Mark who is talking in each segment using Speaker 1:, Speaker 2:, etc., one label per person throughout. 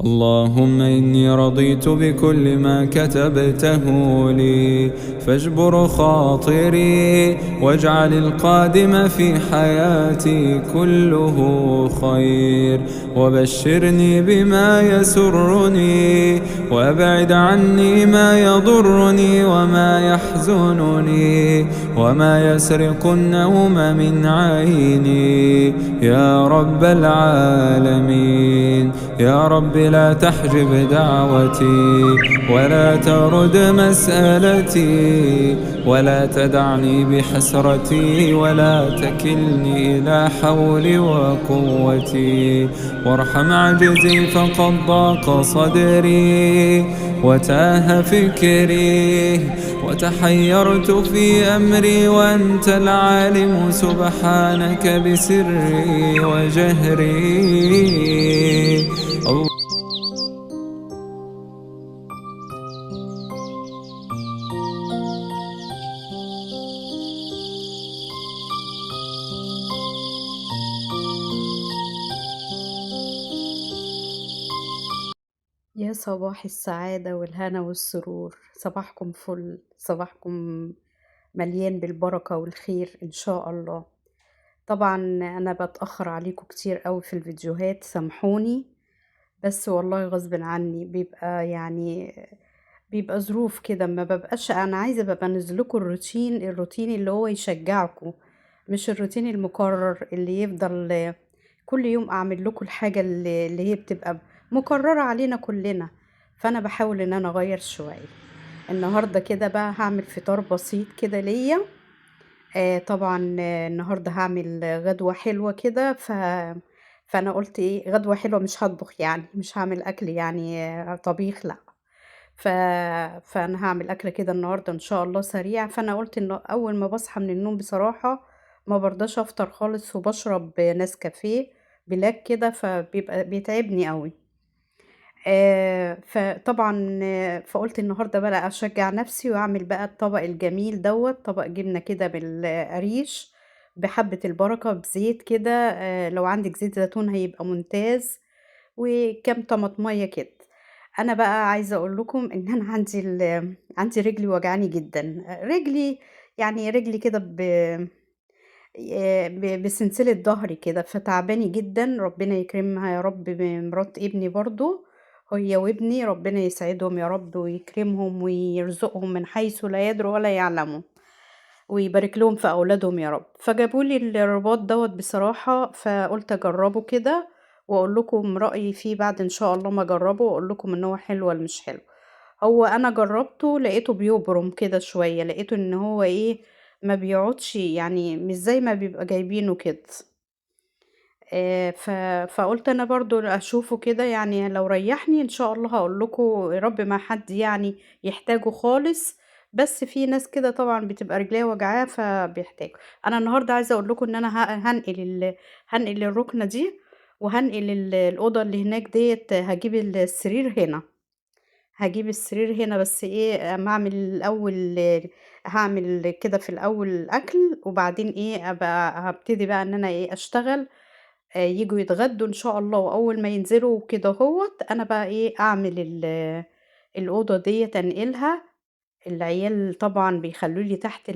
Speaker 1: اللهم إني رضيت بكل ما كتبته لي، فاجبر خاطري واجعل القادم في حياتي كله خير، وبشرني بما يسرني، وابعد عني ما يضرني وما يحزنني وما يسرق النوم من عيني، يا رب العالمين. يا رب لا تحجب دعوتي، ولا ترد مسألتي، ولا تدعني بحسرتي، ولا تكلني إلى حولي وقوتي، وارحم عجزي فقد ضاق صدري وتاه فكري وتحيرت في أمري، وأنت العالم سبحانك بسري وجهري.
Speaker 2: يا صباح السعادة والهنا والسرور، صباحكم فل، صباحكم مليان بالبركة والخير إن شاء الله. طبعا أنا بتأخر عليكم كتير قوي في الفيديوهات، سامحوني، بس والله غصب عني، بيبقى ظروف كده، ما ببقاش أنا عايزة ببقى انزلكم الروتين اللي هو يشجعكم، مش الروتين المكرر اللي يفضل كل يوم أعمل لكم الحاجة اللي هي بتبقى مكررة علينا كلنا. فأنا بحاول إن أنا أغير شوية. النهاردة كده بقى هعمل فطار بسيط كده ليا. طبعا النهاردة هعمل غدوة حلوة كده، فأنا قلت إيه، غدوة حلوة، مش هطبخ يعني، مش هعمل أكل يعني طبيخ، لأ. فأنا هعمل أكلة كده النهاردة إن شاء الله سريع. فأنا قلت إنه أول ما بصحى من النوم بصراحة ما برضاش أفطر خالص، وبشرب نسكافيه بلاك كده، فبيبقى بيتعبني قوي. فطبعا فقلت النهارده بقى اشجع نفسي واعمل بقى الطبق الجميل دوت، طبق جبنه كده بالقريش بحبه البركه بزيت كده، لو عندك زيت زيتون هيبقى ممتاز، وكم طماطميه كده. انا بقى عايزه اقول لكم ان انا عندي رجلي وجعاني جدا، رجلي يعني رجلي كده بسلسلة ظهري كده، فتعباني جدا. ربنا يكرمها يا رب بمرات ابني برضو، هي وابني، ربنا يسعدهم يا رب ويكرمهم ويرزقهم من حيث لا يدروا ولا يعلموا، ويبارك لهم في أولادهم يا رب. فجابوا لي الرباط دوت بصراحة، فقلت أجربه كده وأقول لكم رأيي فيه بعد إن شاء الله ما أجربه، وأقول لكم إن هو حلو ولا مش حلو. هو أنا جربته لقيته بيبرم كده شوية، لقيته إن هو إيه، ما بيقعدش يعني، مش زي ما بيبقى جايبينه كده. فقلت انا برضو اشوفه كده، يعني لو ريحني ان شاء الله هقول لكم، يا رب ما حد يعني يحتاجه خالص، بس في ناس كده طبعا بتبقى رجليها وجعاه فبيحتاجوا. انا النهارده عايزه اقول لكم ان انا هنقل الركنه دي، وهنقل الاوضه اللي هناك ديت، هجيب السرير هنا، هجيب السرير هنا، بس ايه، اما اعمل الاول، هعمل كده في الاول اكل، وبعدين ايه ابقى هبتدي بقى ان انا ايه اشتغل. يجوا يتغدوا ان شاء الله، واول ما ينزلوا كده اهوت انا بقى ايه اعمل الاوضه ديت انقلها. العيال طبعا بيخلوا لي تحت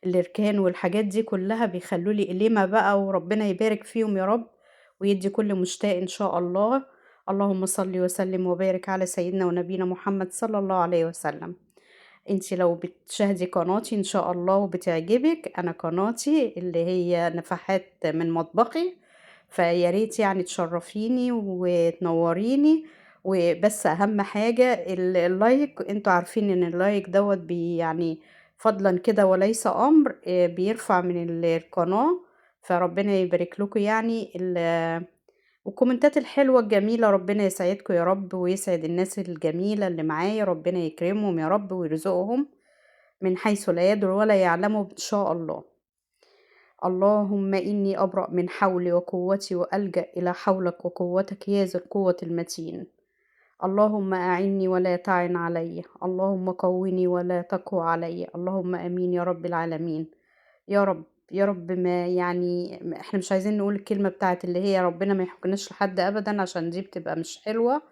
Speaker 2: الاركان والحاجات دي كلها، بيخلوا لي قلمه بقى، وربنا يبارك فيهم يا رب ويدي كل مشتاق ان شاء الله. اللهم صل وسلم وبارك على سيدنا ونبينا محمد صلى الله عليه وسلم. انتي لو بتشاهدي قناتي ان شاء الله وبتعجبك، انا قناتي اللي هي نفحات من مطبخي، فيا ريت يعني تشرفيني وتنوريني. وبس اهم حاجة ال like، انتوا عارفين ان ال like دوت يعني فضلا كده وليس امر، بيرفع من القناة، فربنا يبارك لكم يعني. والكومنتات الحلوة الجميلة، ربنا يسعدكم يا رب ويسعد الناس الجميلة اللي معايا، ربنا يكرمهم يا رب ويرزقهم من حيث لا يدروا ولا يعلموا إن شاء الله. اللهم إني أبرأ من حولي وقوتي وألجأ إلى حولك وقوتك يا ذا القوة المتين. اللهم أعني ولا تعن علي، اللهم قوني ولا تقو علي، اللهم أمين يا رب العالمين يا رب. يا رب ما يعني إحنا مش عايزين نقول الكلمة بتاعة اللي هي ربنا ما يحكناش لحد أبدًا، عشان دي بتبقى مش حلوة.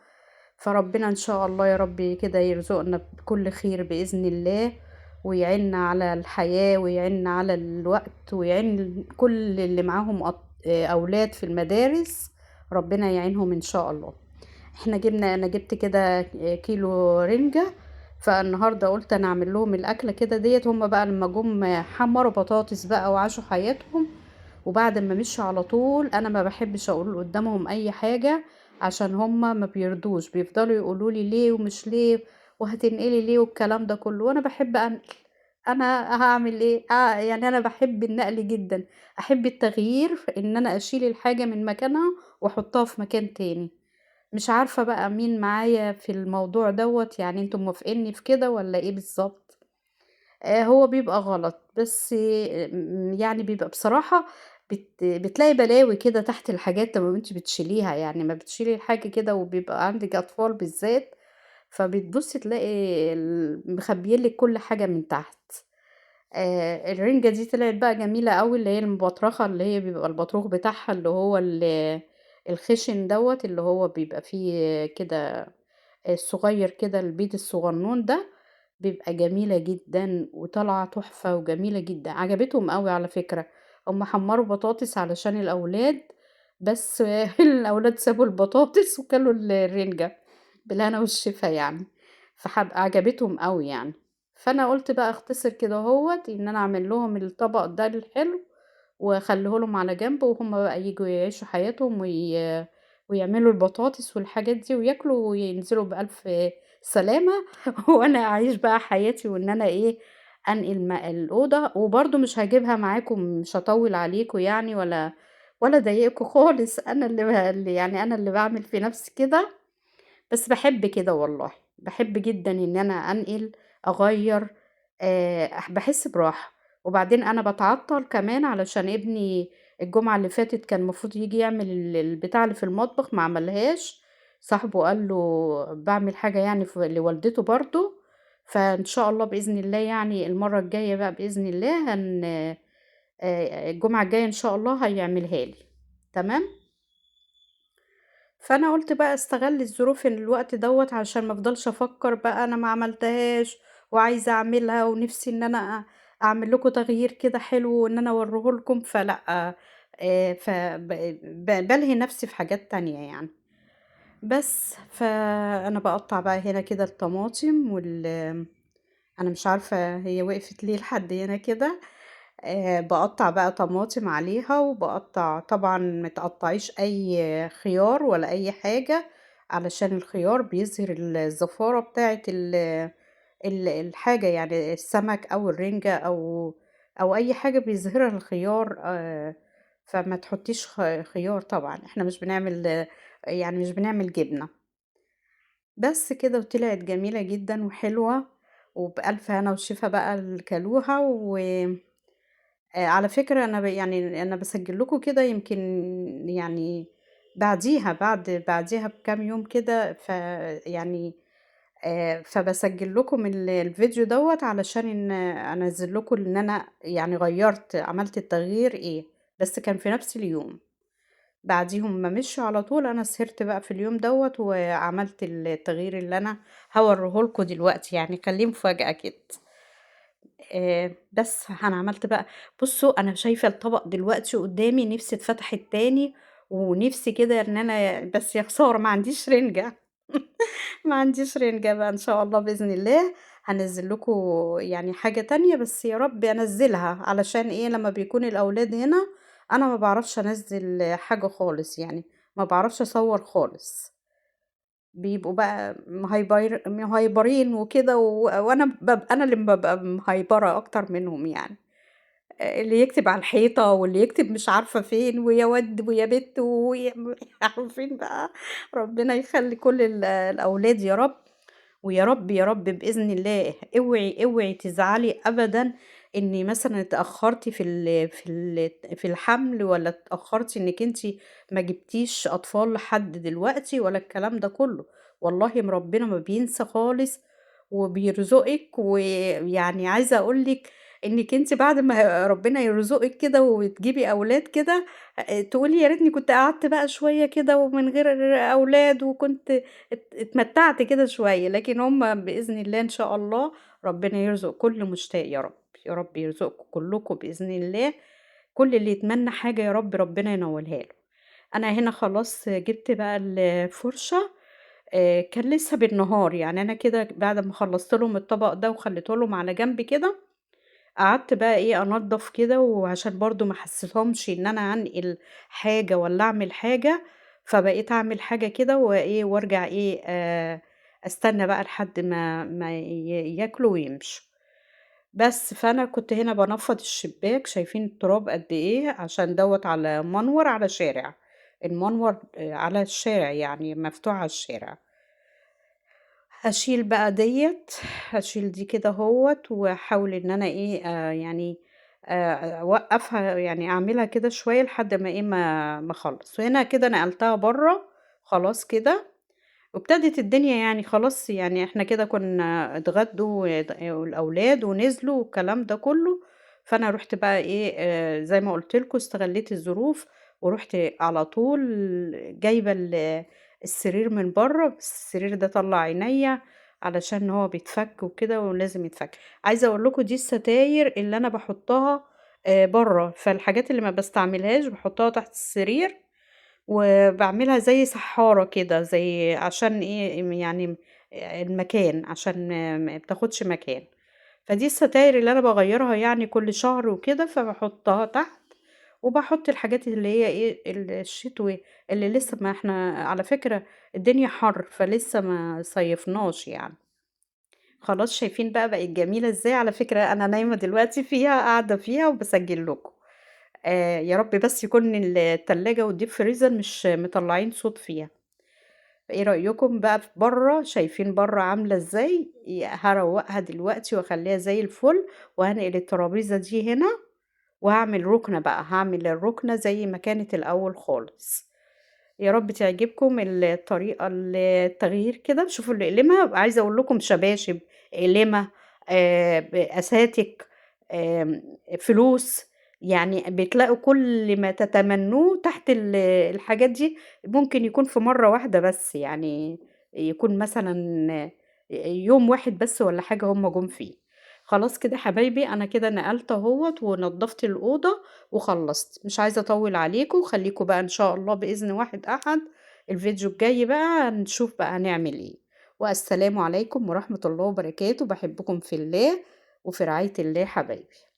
Speaker 2: فربنا إن شاء الله يا رب كده يرزقنا بكل خير بإذن الله، ويعيننا على الحياة ويعيننا على الوقت، ويعين كل اللي معاهم أولاد في المدارس، ربنا يعينهم إن شاء الله. أنا جبت كده كيلو رنجة، فالنهاردة قلت أنا أعمل لهم الأكلة كده ديت. هم بقى لما جم حمروا بطاطس بقى وعاشوا حياتهم، وبعد ما مشوا على طول أنا ما بحبش أقول قدامهم أي حاجة عشان هم ما بيرضوش، بيفضلوا يقولوا لي ليه ومش ليه وهتنقلي ليه والكلام ده كله، وأنا بحب أنقل. أنا هعمل إيه؟ أنا بحب النقل جدا، أحب التغيير، إن أنا أشيل الحاجة من مكانها وأحطها في مكان تاني. مش عارفة بقى مين معايا في الموضوع دوت، انتم موافقيني في كده ولا ايه بالظبط؟ هو بيبقى غلط، بس بيبقى بصراحة بتلاقي بلاوي كده تحت الحاجات لما انت بتشيليها، ما بتشيلي الحاجة كده وبيبقى عندك أطفال بالذات، فبتبصي تلاقي مخبيين لك كل حاجة من تحت. الرنجة دي طلعت بقى جميلة قوي، اللي هي المبطرخة، اللي هي بيبقى البطروخ بتاعها اللي هو الخشن دوت، اللي هو بيبقى فيه كده الصغير كده، البيض الصغنون ده، بيبقى جميلة جدا وطالعة تحفة وجميلة جدا. عجبتهم قوي على فكرة. هم حمروا بطاطس علشان الأولاد، بس الأولاد سابوا البطاطس وكلوا الرنجة بالهنا والشفا عجبتهم قوي. فأنا قلت بقى اختصر كده اهوت، إن أنا أعمل لهم الطبق ده الحلو واخليه لهم على جنب، وهم بقى يجوا يعيشوا حياتهم ويعملوا البطاطس والحاجات دي وياكلوا وينزلوا بألف سلامة. وأنا أعيش بقى حياتي، وإن أنا أنقل الأوضة. وبرضو مش هجيبها معاكم، مش هطول عليكم ولا أضايقكم خالص. أنا اللي بعمل في نفسي كده، بس بحب كده والله، بحب جدا إن أنا أنقل، أغير، بحس براحة. وبعدين أنا بتعطل كمان علشان ابني الجمعة اللي فاتت كان المفروض يجي يعمل البتاع اللي في المطبخ، ما عملهاش. صاحبه قال له بعمل حاجة لوالدته برضو، فإن شاء الله بإذن الله المرة الجاية بقى بإذن الله الجمعة الجاية إن شاء الله هيعملها لي. تمام. فأنا قلت بقى استغل الظروف الوقت دوت عشان ما افضلش أفكر بقى أنا ما عملتهاش وعايزة أعملها ونفسي إن أنا أعمل لكم تغيير كده حلو وإن أنا أوريه لكم، فلا، بلهي نفسي في حاجات تانية. بس فأنا بقطع بقى هنا كده الطماطم وال، أنا مش عارفة هي وقفت ليه لحد هنا كده. بقطع بقى طماطم عليها، وبقطع طبعا ما تقطعيش أي خيار ولا أي حاجة علشان الخيار بيظهر الزفارة بتاعة الحاجة، يعني السمك أو الرنجة أو أي حاجة بيظهرها الخيار، فما تحطيش خيار طبعا، احنا مش بنعمل، يعني مش بنعمل جبنة. بس كده. وطلعت جميلة جدا وحلوة وبألف هنا وشفا بقى اللي كلوها. على فكرة أنا أنا بسجل لكم كده، يمكن بعديها بكام يوم كده، فبسجل لكم الفيديو دوت علشان أنزل لكم إن أنا غيرت، عملت التغيير إيه، بس كان في نفس اليوم. بعديهم ما مشوا على طول أنا سهرت بقى في اليوم دوت وعملت التغيير اللي أنا هوريه لكم دلوقتي، خليه مفاجأة كده. بس أنا عملت بقى، بصوا أنا شايفة الطبق دلوقتي قدامي، نفسي اتفتحت تاني ونفسي كده إن أنا، بس يا خسارة ما عنديش رنجة. ما عنديش رنجة بقى. إن شاء الله بإذن الله هنزل لكم حاجة تانية، بس يا رب أنزلها علشان إيه، لما بيكون الأولاد هنا أنا ما بعرفش أنزل حاجة خالص، ما بعرفش أصور خالص، بيبقوا بقى مهايبرين وكده، وأنا أنا اللي ببقى مهايبرة أكتر منهم. اللي يكتب على الحيطة واللي يكتب مش عارفة فين، ويا ود ويا بت ويا عارفين بقى. ربنا يخلي كل الأولاد يا رب، ويا رب يا رب بإذن الله. اوعي تزعلي أبدا إني مثلا اتأخرتي في الحمل، ولا اتأخرتي إنك انتي ما جبتيش أطفال لحد دلوقتي ولا الكلام ده كله. والله ربنا ما بينسى خالص وبيرزقك. ويعني عايزة أقولك إنِّك أنتِ بعد ما ربنا يرزقِك كده وتجيبي أولاد كده، تقولي يا ريتني كنت قعدت بقى شوية كده ومن غير أولاد وكنت اتمتعت كده شوية، لكن هُم بإذن الله إن شاء الله ربنا يرزق كل مشتاق يا رب، يا رب يرزقكم كلكم بإذن الله، كل اللي يتمنى حاجة يا رب ربنا ينولها له. أنا هنا خلاص جبت بقى الفرشة، كان لسه بالنهار، يعني أنا كده بعد ما خلصت لهم الطبق ده وخليته لهم على جنب كده، قعدت بقى إيه أنضف كده، وعشان برضو ما أحسسهمش إن أنا هنقل حاجة ولا أعمل حاجة، فبقيت أعمل حاجة كده وإيه وأرجع إيه، أستنى بقى لحد ما ياكلوا ويمشوا. بس فأنا كنت هنا بنفض الشباك، شايفين التراب قد إيه، عشان دوت على منور على شارع، المنور على الشارع يعني مفتوح على الشارع. هشيل بقى ديت، هشيل دي كده اهوت، واحاول ان انا ايه، اوقفها، يعني اعملها كده شويه لحد ما ايه، ما اخلص. وهنا كده نقلتها بره خلاص كده، وابتدت الدنيا يعني خلاص، يعني احنا كده كنا اتغدوا والاولاد ونزلوا والكلام ده كله. فانا رحت بقى ايه، زي ما قلت لكم استغليت الظروف ورحت على طول جايبه السرير من بره، بس السرير ده طلع عينيا علشان هو بيتفك وكده ولازم يتفك. عايزه اقول لكم دي الستاير اللي انا بحطها، بره، فالحاجات اللي ما بستعملهاش بحطها تحت السرير، وبعملها زي سحاره كده، زي عشان ايه يعني المكان، عشان ما بتاخدش مكان. فدي الستاير اللي انا بغيرها يعني كل شهر وكده، فبحطها تحت، وبحط الحاجات اللي هي ايه الشتوي اللي لسه ما احنا على فكرة الدنيا حر فلسه ما صيفناش يعني. خلاص شايفين بقى بقت جميلة ازاي. على فكرة انا نايمة دلوقتي فيها، قاعدة فيها وبسجل لكم. يا رب بس يكون التلاجة والديب فريزر مش مطلعين صوت فيها. ايه رأيكم بقى في بره؟ شايفين بره عاملة ازاي؟ هروقها دلوقتي واخليها زي الفل، وهنقل الترابيزة دي هنا، وهعمل ركنة بقى، هعمل الركنة زي ما كانت الأول خالص. يا رب تعجبكم الطريقة التغيير كده. شوفوا الأقلمة، عايزة أقول لكم شباشب، أقلمة، أساتك، فلوس، يعني بتلاقوا كل ما تتمنوه تحت الحاجات دي. ممكن يكون في مرة واحدة بس، يعني يكون مثلا يوم واحد بس ولا حاجة هم جم فيه. خلاص كده حبايبي، أنا كده نقلت اهوت ونضفت الأوضة وخلصت. مش عايزة أطول عليكم، خليكم بقى إن شاء الله بإذن واحد أحد الفيديو الجاي بقى نشوف بقى هنعمل إيه. والسلام عليكم ورحمة الله وبركاته. بحبكم في الله وفي رعاية الله حبايبي.